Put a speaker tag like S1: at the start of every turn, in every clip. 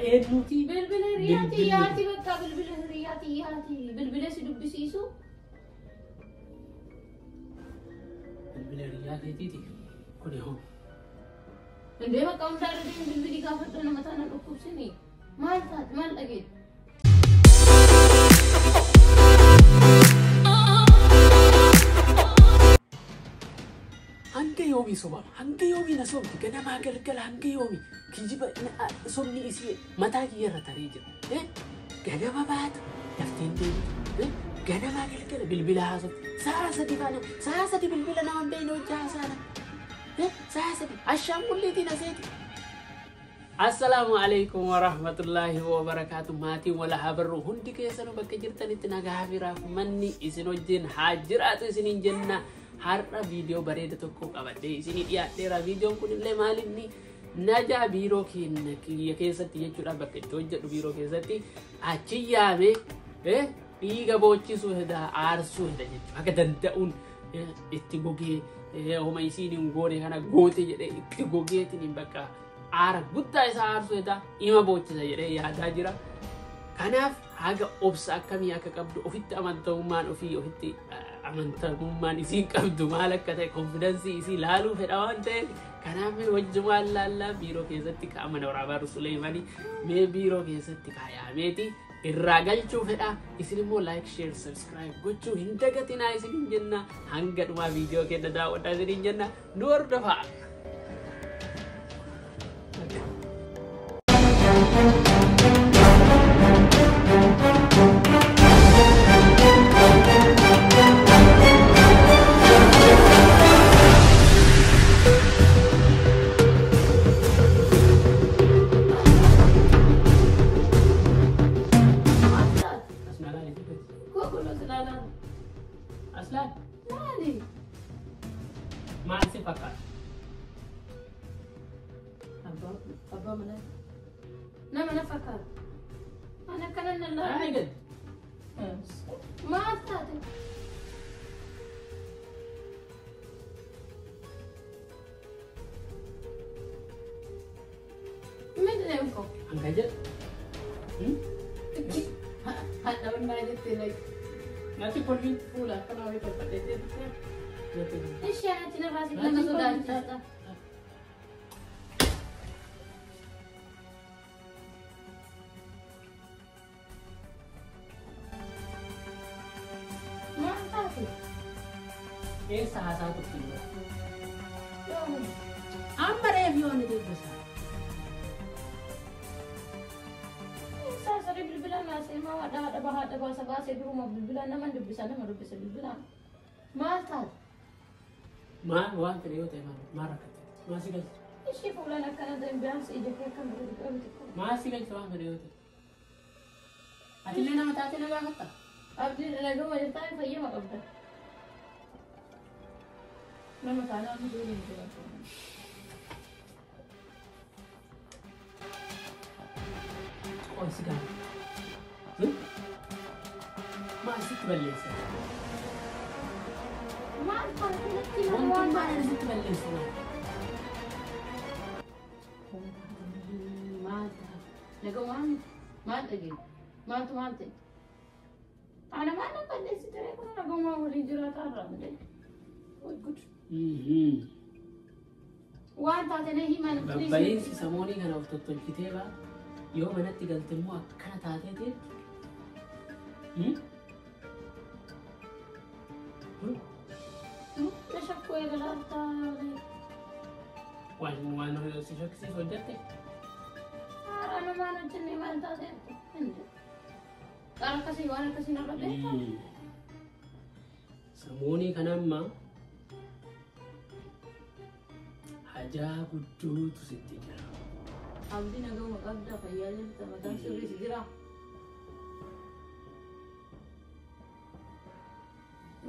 S1: Eenyuti?
S2: Bilbila hiriyaati yaati bakka bilbila hiriyaati yaati bilbila si dubbisiisu.
S1: Bilbila hiriyaa keetiiti. Kuni hoo?
S2: Indee bakka hundaa irra deemu bilbilii gaafadhu nama taana dhukkubsini. Maal taate maal dhageette?
S1: Hanga yoomii sobama? Hanga yoomii na sobdi? Ganamaa galgala hanga yoomii? Kijiba sobni isii mataa kiyya irra taree jira. Ganama baatu daftee hin deebitu. Ganamaa galgala bilbila haasofti. Sa'a sadi faana sa'a sadi bilbila nama hin beekne hojii haasaana. Sa'a sadi ashaangulliitiin aseeti. Assalaamu alaikum warahmatullahi wabarakaatu. Maatiin wala haa barru hundi keessanuu bakka jirtanitti nagaa fi manni isin wajjin haa jiraatu isiniin jenna. Har'a viidiyoo bareeda tokko qabadhee isinii dhiyaadheera. Viidiyoon kun illee maalinni Najaa biiroo keenya kiyya keessatti jechuudha bakka itti hojjedhu biiroo keessatti achi yaamee dhiiga boochisuu heda aarsuu heda jechuudha. Akka danda'uun itti gogee homa isiin hin goone kana goote jedhee itti gogeetiin bakka aara guddaa isaa aarsuu heda ima boochisa jedhee yaadaa jira. Kanaaf haga obsa akkamii akka qabdu ofitti amantamummaan ofii ofitti amantamummaan isiin qabdu maal akka ta'e konfidansii isii laaluu fedha waan ta'eef kanaaf mee wajjumaan laallaa biiroo keessatti ka'a mana waraabaa Suleemanii mee biiroo keessatti kaayaameeti irraa galchuu fedha. Isin immoo like, share, subscribe gochuu hin dagatinaa isiniin jenna. Hanga dhumaa viidiyoo keenya daawwadhaa isiniin jenna. Nu hordofaa.
S2: Maal taate?
S1: Asmaalaa
S2: Kokuloo silaalaan.
S1: Aslaan
S2: Maali?
S1: maal si fakkaata?
S2: Abbaa manaa. Nama na fakkaata. Ani akkana na
S1: Ay
S2: laalu.
S1: gad.
S2: Maal taate? ምንድን ነው የሆንከው?
S1: Hanga jedhu.
S2: Haadha mannaa jettee like
S1: Natti kolfi.
S2: fuula akkana wayii tolfadhee jettee.
S1: Natti kolfi.
S2: Ishi anatti na baasii nama sodaachista. Maal taate?
S1: Eessa haasaa turte dura?
S2: Yoomi?
S1: Amma reef yoon deebisa.
S2: Isaa saree bilbilaan haasa'e maa haadha haadha bahaa haadha baasa baasee duruma bilbilaan nama dubbisa nama dubbisa bilbilaan. Maal taate?
S1: Maal waan fedhe yoo ta'e maal maal rakkatte? Maal si galche?
S2: Ishii fuulaan akkana ta'e biyaansi ija kee akkam godhu qabdi.
S1: Maal si galche waan fedhe yoo ta'e? Ati illee nama taatee na gaafatta?
S2: Abdiin dhagama jirtaa fayyama qabda. Nama taanaan hunduu hin jiraatu.
S1: Qoy si gaafa. Maal sitti balleessa?
S2: Maal taate natti hima waan
S1: Wantummaan
S2: taate?
S1: ani sitti balleessu maal?
S2: Maal taate? Nagamaan maal dhageenya? Maaltu maal ta'e? Ana maal na balleessite ree kun nagamaa waliin jiraataa irraa malee. Way gud. Waan taate na hima namni.
S1: Babba'iinsi samoonii kana of tottolchitee baa yoo manatti galte immoo akkana taatee teettu.
S2: Na shakkuu eegalaartaa.
S1: Waan waan si shakkisiisu hojjette?
S2: Ana maal hojjenne maal taate? Qaara akkasii waan akkasii narra beekaa?
S1: Samoonii kana amma hajaa gudduutu sitti jira.
S2: Abdii nagama qabda fayyaa jirta mataan sirrii si jira.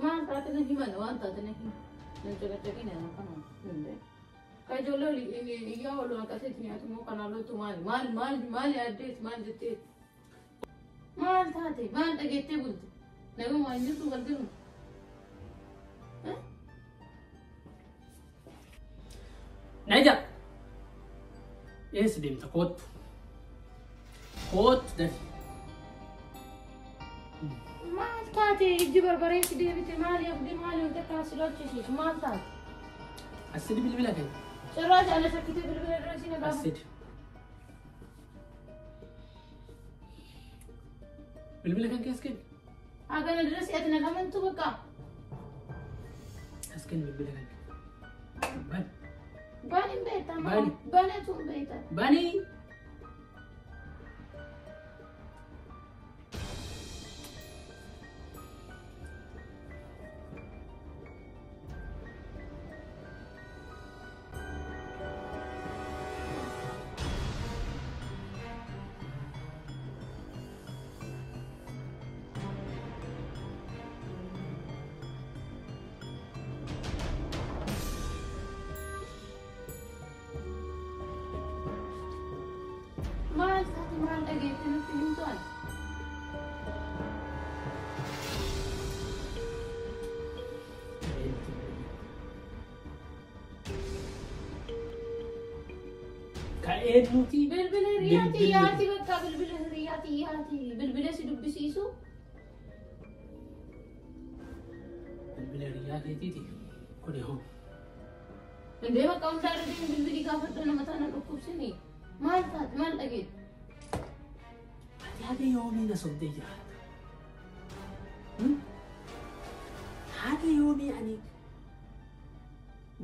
S2: Maal taate na himan waan taate na himan. Nan caqacaqine ana kana hundee. Ka ijoollee olii iyyaa oolu akkasitti nyaatu moo kanaa lootu maali maal maal maal yaaddeet maal jetteet. Maal taate maal dhageettee bulte naguma hin jirtu galgaluma.
S1: Naja! Eessa deemta kottu? Kootu dafi.
S2: Maal taate ijji barbareessi deebite maali abdii maali wanta kaas lolchisiisu maal taate?
S1: Asidi bilbila kenni.
S2: Cirraa jaala shakkitee bilbila irra si nagaa.
S1: Asidi. Bilbila kan keessa kenni.
S2: Hagana dura si'ati na amantu bakka.
S1: As kenni bilbila kan. Bani.
S2: Bani hin beektaa
S1: Bani.
S2: Baneetu hin beektaa.
S1: Bani.
S2: Maal taate maal dhageetti nutti himtu ani?
S1: Ka eenyuti?
S2: Bilbila hiriyaati yaati bakka bilbila hiriyaati yaati bilbila si dubbisiisu.
S1: Bilbila hiriyaa keetiiti. Kuni hoo.
S2: Indee bakka hundaa irra deemi bilbilii gaafadhu nama taana dhukkubsini. Maal taate maal dhageetti?
S1: Ati haga yoomii na sobdee jiraata? Haga yoomii ani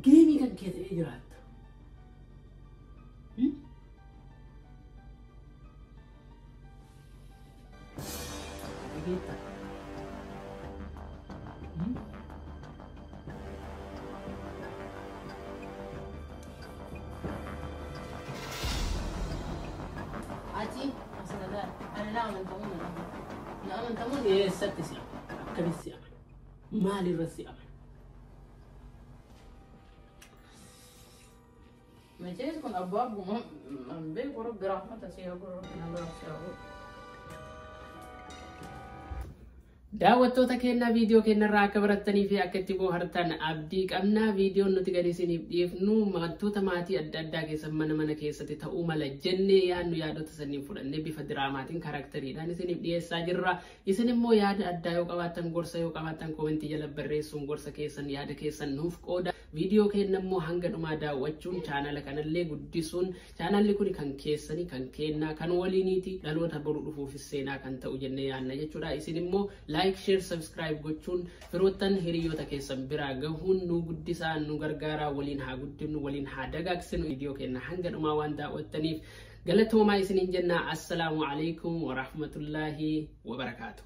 S1: geemii kan kee ta'ee jiraatta? Dhageettaa?
S2: Ati asina gaara ani na amantamu na na amantamu.
S1: Eessatti si amana? Akkamitti si amana? Maalirra si amana?
S2: Machees kun abbaa abbuma an beeku rabbi rahmata si haa godhu rabbi nagaa si haa godhu.
S1: Daawwattoota keenya viidiyoo keenyarraa akka barattanii fi akka itti bohaartan abdii qabna. Viidiyoon nuti gadi isiniif dhiifnu wantoota maatii adda addaa keessa mana mana keessatti ta'uu mala jennee yaadnu yaadota saniin fudhannee bifa diraamaatiin kaarakteriidhaan isiniif dhiyeessaa jirra. Isin immoo yaada addaa yoo qabaattan gorsa yoo qabaattan koomentii jala barreessuun gorsa keessan yaada keessan nuuf qooda. Viidiyoo keenya immoo hanga dhumaa daawwachuun chaanala kanallee guddisuun chaanalli kun kan keessanii kan kennaa kan waliiniiti dhaloota boru dhufuufis seenaa kan ta'u jennee yaadna jechuudha. Isin immoo like, share, subscribe gochuun firoottan hiriyoota keessan biraa gahuun nu guddisaa nu gargaaraa waliin haa guddifnu waliin haa dagaagsinu. Viidiyoo keenya hanga dhumaa waan daawwattaniif galatoomaa isiniin jenna. Assalaamu alaikum warahmatullaahi wabarakaatu.